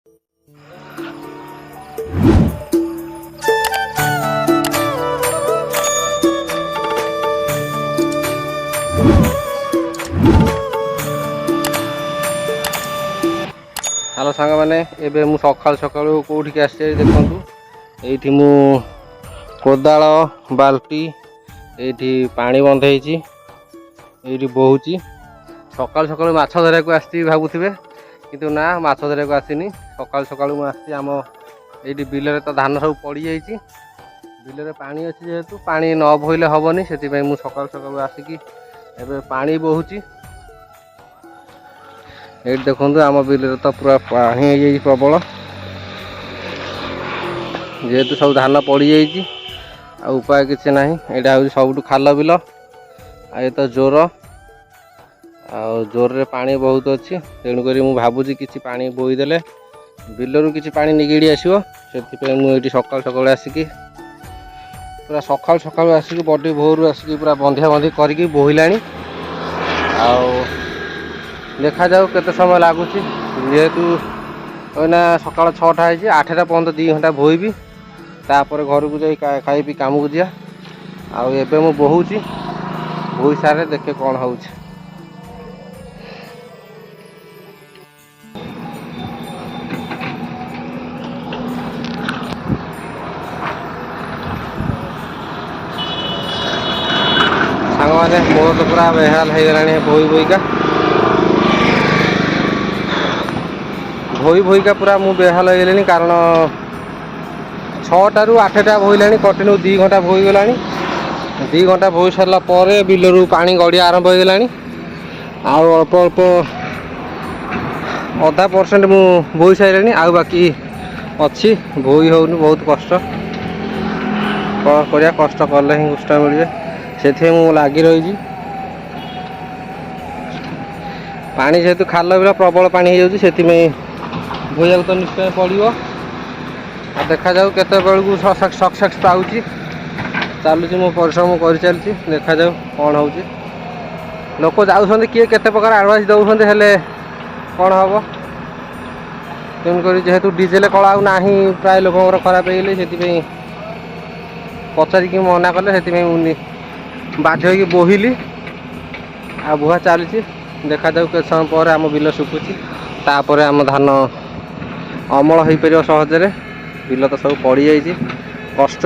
Hello ସାଙ୍ଗମାନେ, ଏବେ ମୁଁ ସକାଳୁ ସକାଳୁ କେଉଁଠିକି ଆସିଛି ଦେଖନ୍ତୁ। ଏଇଠି ମୁଁ କୋଦାଳ ବାଲ୍ଟି, ଏଇଠି ପାଣି ବନ୍ଧେଇଛି, ଏଇଠି ବୋହୁଛି। ସକାଳୁ ସକାଳୁ ମାଛ ଧରିବାକୁ ଆସିଛି ଭାବୁଥିବେ, କିନ୍ତୁ ନା, ମାଛ ଧରିବାକୁ ଆସିନି। ସକାଳୁ ସକାଳୁ ମୁଁ ଆସିଛି ଆମ ଏଇଠି ବିଲରେ ତ ଧାନ ସବୁ ପଡ଼ିଯାଇଛି। ବିଲରେ ପାଣି ଅଛି, ଯେହେତୁ ପାଣି ନ ବୋହିଲେ ହେବନି, ସେଥିପାଇଁ ମୁଁ ସକାଳୁ ସକାଳୁ ଆସିକି ଏବେ ପାଣି ବୋହୁଛି। ଏଇଠି ଦେଖନ୍ତୁ, ଆମ ବିଲରେ ତ ପୁରା ପାଣି ହେଇଯାଇଛି ପ୍ରବଳ। ଯେହେତୁ ସବୁ ଧାନ ପଡ଼ିଯାଇଛି, ଆଉ ଉପାୟ କିଛି ନାହିଁ। ଏଇଟା ହେଉଛି ସବୁଠୁ ଖାଲ ବିଲ, ଆଉ ଏ ତ ଜୋର, ଆଉ ଜୋରରେ ପାଣି ବହୁତ ଅଛି। ତେଣୁକରି ମୁଁ ଭାବୁଛି କିଛି ପାଣି ବୋହିଦେଲେ ବିଲରୁ କିଛି ପାଣି ନିଗିଡ଼ି ଆସିବ। ସେଥିପାଇଁ ମୁଁ ଏଇଠି ସକାଳୁ ସକାଳୁ ଆସିକି, ପୁରା ସକାଳୁ ସକାଳୁ ଆସିକି, ବଡ଼ି ଭୋରୁ ଆସିକି ପୁରା ବନ୍ଧିଆ ବନ୍ଧି କରିକି ବୋହିଲାଣି। ଆଉ ଦେଖାଯାଉ କେତେ ସମୟ ଲାଗୁଛି। ଯେହେତୁ ଏଇନା ସକାଳ 6ଟା ହେଇଛି, 8ଟା ପର୍ଯ୍ୟନ୍ତ 2 ଘଣ୍ଟା ବୋହିବି, ତାପରେ ଘରକୁ ଯାଇ ଖାଇ ପିଇ କାମକୁ ଯିବା। ଆଉ ଏବେ ମୁଁ ବୋହୁଛି, ବୋହି ସାରେ ଦେଖେ କ'ଣ ହେଉଛି। ସାଙ୍ଗମାନେ, ମୋର ତ ପୁରା ବେହାଲ ହେଇଗଲାଣି ବୋହି ବୋହିକା, ଭୋଇ ଭୋଇକା ପୁରା ମୁଁ ବେହାଲ ହେଇଗଲିଣି। କାରଣ 6ଟାରୁ 8ଟା ବୋହିଲାଣି, କଣ୍ଟିନ୍ୟୁ 2 ଘଣ୍ଟା ବୋହିଗଲାଣି। 2 ଘଣ୍ଟା ବୋହି ସାରିଲା ପରେ ବିଲରୁ ପାଣି ଗଡ଼ିଆ ଆରମ୍ଭ ହେଇଗଲାଣି। ଆଉ ଅଳ୍ପ ଅଳ୍ପ ଅଧା ପରସେଣ୍ଟ ମୁଁ ବୋହି ସାରିଲିଣି, ଆଉ ବାକି ଅଛି, ବୋହି ହେଉନି, ବହୁତ କଷ୍ଟ। କ'ଣ କରିବା, କଷ୍ଟ କଲେ ହିଁ କୁଷ୍ଟ ମିଳିବେ, ସେଥିପାଇଁ ମୁଁ ଲାଗି ରହିଛି। ପାଣି ଯେହେତୁ ଖାଲ ବିଲ ପ୍ରବଳ ପାଣି ହେଇଯାଉଛି, ସେଥିପାଇଁ ବୋହିବାକୁ ତ ନିଶ୍ଚୟ ପଡ଼ିବ। ଆଉ ଦେଖାଯାଉ କେତେବେଳକୁ ସକ୍ସେସ୍ ପାଉଛି। ଚାଲୁଛି, ମୁଁ ପରିଶ୍ରମ କରିଚାଲିଛି, ଦେଖାଯାଉ କ'ଣ ହେଉଛି। ଲୋକ ଯାଉଛନ୍ତି, କିଏ କେତେ ପ୍ରକାର ଆଡ଼ଭାଇସ୍ ଦେଉଛନ୍ତି, ହେଲେ କ'ଣ ହେବ? ତେଣୁକରି ଯେହେତୁ ଡିଜେଲ କଳ ଆଉ ନାହିଁ, ପ୍ରାୟ ଲୋକଙ୍କର ଖରାପ ହେଇଗଲେ, ସେଥିପାଇଁ ପଚାରିକି ମନା କଲେ, ସେଥିପାଇଁ ମୁଁ ବାଧ୍ୟ ହେଇକି ବୋହିଲି। ଆଉ ବୁହା ଚାଲିଛି, ଦେଖାଯାଉ କେତେ ସମୟ ପରେ ଆମ ବିଲ ଶୁଖୁଛି, ତାପରେ ଆମ ଧାନ ଅମଳ ହେଇପାରିବ ସହଜରେ। ବିଲ ତ ସବୁ ପଡ଼ିଯାଇଛି, କଷ୍ଟ।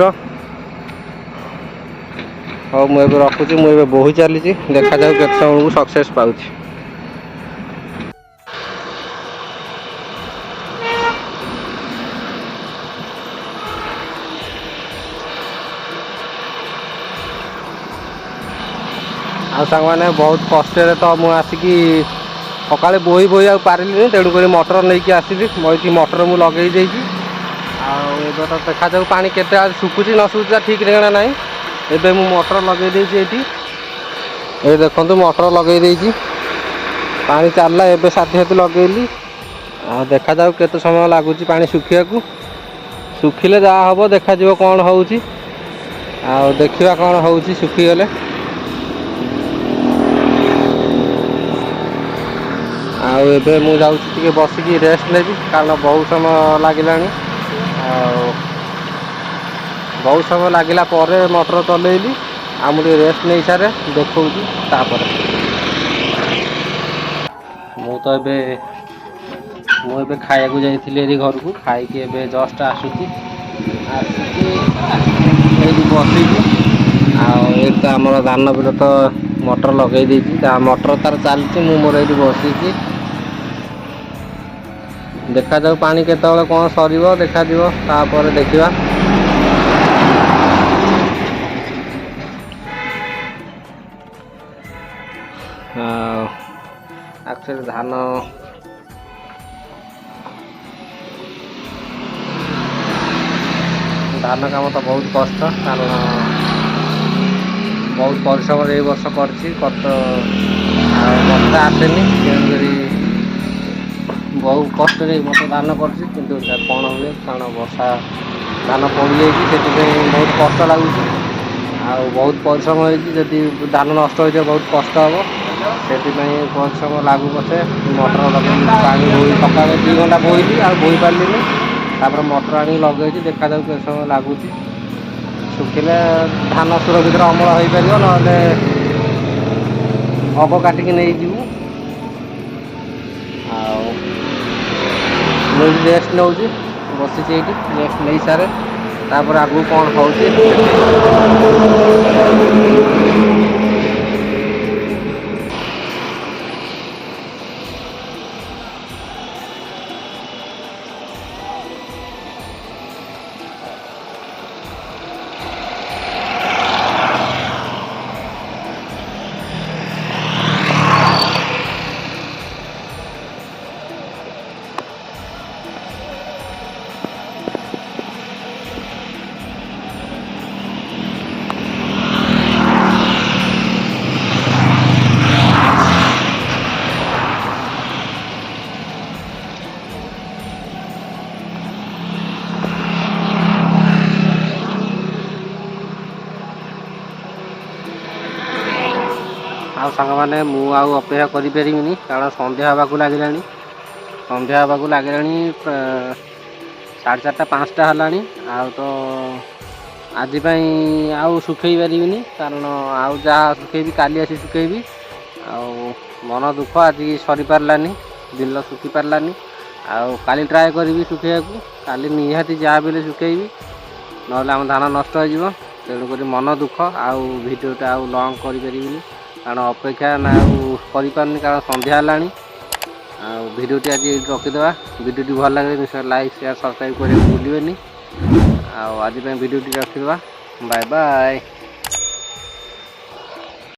ହଉ, ମୁଁ ଏବେ ରଖୁଛି। ମୁଁ ଏବେ ବୋହି ଚାଲିଛି, ଦେଖାଯାଉ କେତେ ସମୟକୁ ସକ୍ସେସ୍ ପାଉଛି। ଆଉ ସାଙ୍ଗମାନେ, ବହୁତ କଷ୍ଟରେ ତ ମୁଁ ଆସିକି ସକାଳେ ବୋହି ବୋହି ଆଉ ପାରିଲିନି, ତେଣୁକରି ମଟର ନେଇକି ଆସିଲି। ଏଇଠି ମଟର ମୁଁ ଲଗେଇ ଦେଇଛି। ଆଉ ଏବେ ତ ଦେଖାଯାଉ ପାଣି କେତେ ଶୁଖୁଛି ନ ଶୁଖୁଛି ଠିକ୍ ଠିକଣା ନାହିଁ। ଏବେ ମୁଁ ମଟର ଲଗେଇ ଦେଇଛି ଏଇଠି। ଏ ଦେଖନ୍ତୁ, ମଟର ଲଗେଇ ଦେଇଛି, ପାଣି ଚାଲିଲା। ଏବେ ସାଥି ସାଥି ଲଗେଇଲି। ଆଉ ଦେଖାଯାଉ କେତେ ସମୟ ଲାଗୁଛି ପାଣି ଶୁଖିବାକୁ। ଶୁଖିଲେ ଯାହା ହେବ ଦେଖାଯିବ କ'ଣ ହେଉଛି। ଆଉ ଦେଖିବା କ'ଣ ହେଉଛି ଶୁଖିଗଲେ। ଆଉ ଏବେ ମୁଁ ଯାଉଛି ଟିକେ ବସିକି ରେଷ୍ଟ ନେବି, କାରଣ ବହୁତ ସମୟ ଲାଗିଲାଣି। ଆଉ ବହୁତ ସମୟ ଲାଗିଲା ପରେ ମଟର ଚଲେଇଲି। ଆଉ ମୁଁ ଟିକେ ରେଷ୍ଟ ନେଇସାରେ, ଦେଖାଉଛି ତାପରେ। ମୁଁ ତ ଏବେ ମୁଁ ଏବେ ଖାଇବାକୁ ଯାଇଥିଲି ଏଠି ଘରକୁ, ଖାଇକି ଏବେ ଜଷ୍ଟ ଆସୁଛି, ଆସିକି ଏଇଠି ବସିଛି। ଆଉ ଏଇଠି ତ ଆମର ଧାନ ବିଲ ତ ମଟର ଲଗେଇ ଦେଇଛି, ତା ମଟର ତାର ଚାଲିଛି, ମୁଁ ମୋର ଏଇଠି ବସିଛି। ଦେଖାଯାଉ ପାଣି କେତେବେଳେ କ'ଣ ସରିବ, ଦେଖାଯିବ, ତାପରେ ଦେଖିବା। ଆକ୍ଚୁଆଲି ଧାନ କାମ ତ ବହୁତ କଷ୍ଟ, କାରଣ ବହୁତ ପରିଶ୍ରମରେ ଏଇ ବର୍ଷ କରିଛି କତ। ଆଉ ମୋତେ ଆସେନି, ତେଣୁକରି ବହୁତ କଷ୍ଟରେ ଏଇ ବର୍ଷ ଧାନ କରିଛି। କିନ୍ତୁ କ'ଣ ହୁଏ, କାରଣ ବର୍ଷା ଧାନ ପଡ଼ିଯାଇଛି, ସେଥିପାଇଁ ବହୁତ କଷ୍ଟ ଲାଗୁଛି ଆଉ ବହୁତ ପରିଶ୍ରମ ହେଇଛି। ଯଦି ଧାନ ନଷ୍ଟ ହେଇଯିବ, ବହୁତ କଷ୍ଟ ହେବ। ସେଥିପାଇଁ ପରିଶ୍ରମ ଲାଗୁ ପଛେ ମଟର ଲଗେଇ ପାଣି ବୋହି, ସକାଳେ 2 ଘଣ୍ଟା ବୋହିଲି, ଆଉ ବୋହି ପାରିଲିନି। ତାପରେ ମଟର ଆଣିକି ଲଗେଇଛି। ଦେଖାଯାଉ କେତେ ସମୟ ଲାଗୁଛି। ଶୁଖିଲେ ଧାନ ସୁରକ୍ଷିତରେ ଅମଳ ହୋଇପାରିବ, ନହେଲେ ଅଗ କାଟିକି ନେଇଯିବୁ। ଆଉ ମୁଁ ଏଇଠି ରେଷ୍ଟ ନେଉଛି, ବସିଛି ଏଇଠି। ରେଷ୍ଟ ନେଇସାରେ, ତାପରେ ଆଗକୁ କ'ଣ ହେଉଛି। ଆଉ ସାଙ୍ଗମାନେ, ମୁଁ ଆଉ ଅପେକ୍ଷା କରିପାରିବିନି, କାରଣ ସନ୍ଧ୍ୟା ହେବାକୁ ଲାଗିଲାଣି। ସନ୍ଧ୍ୟା ହେବାକୁ ଲାଗିଲାଣି, 4:30, 5ଟା ହେଲାଣି। ଆଉ ତ ଆଜି ପାଇଁ ଆଉ ଶୁଖେଇ ପାରିବିନି, କାରଣ ଆଉ ଯାହା ଶୁଖେଇବି କାଲି ଆସି ଶୁଖେଇବି। ଆଉ ମନ ଦୁଃଖ, ଆଜି ସରିପାରିଲାନି, ବିଲ ଶୁଖି ପାରିଲାନି। ଆଉ କାଲି ଟ୍ରାଏ କରିବି ଶୁଖେଇବାକୁ। କାଲି ନିହାତି ଯାହା ବି ହେଲେ ଶୁଖେଇବି, ନହେଲେ ଆମ ଧାନ ନଷ୍ଟ ହେଇଯିବ। ତେଣୁକରି ମନ ଦୁଃଖ, ଆଉ ଭିଡ଼ିଓଟା ଆଉ ଲଙ୍ଗ୍ କରିପାରିବିନି, କାରଣ ଅପେକ୍ଷା ନା ଆଉ କରିପାରୁନି, କାରଣ ସନ୍ଧ୍ୟା ହେଲାଣି। ଆଉ ଭିଡ଼ିଓଟି ଆଜି ଏଇଠି ରଖିଦେବା। ଭିଡ଼ିଓଟି ଭଲ ଲାଗିଲେ ନିଶ୍ଚୟ ଲାଇକ୍, ସେୟାର, ସବସ୍କ୍ରାଇବ୍ କରିବାକୁ ଭୁଲିବେନି। ଆଉ ଆଜି ପାଇଁ ଭିଡ଼ିଓଟି ରଖିଦେବା। Bye bye.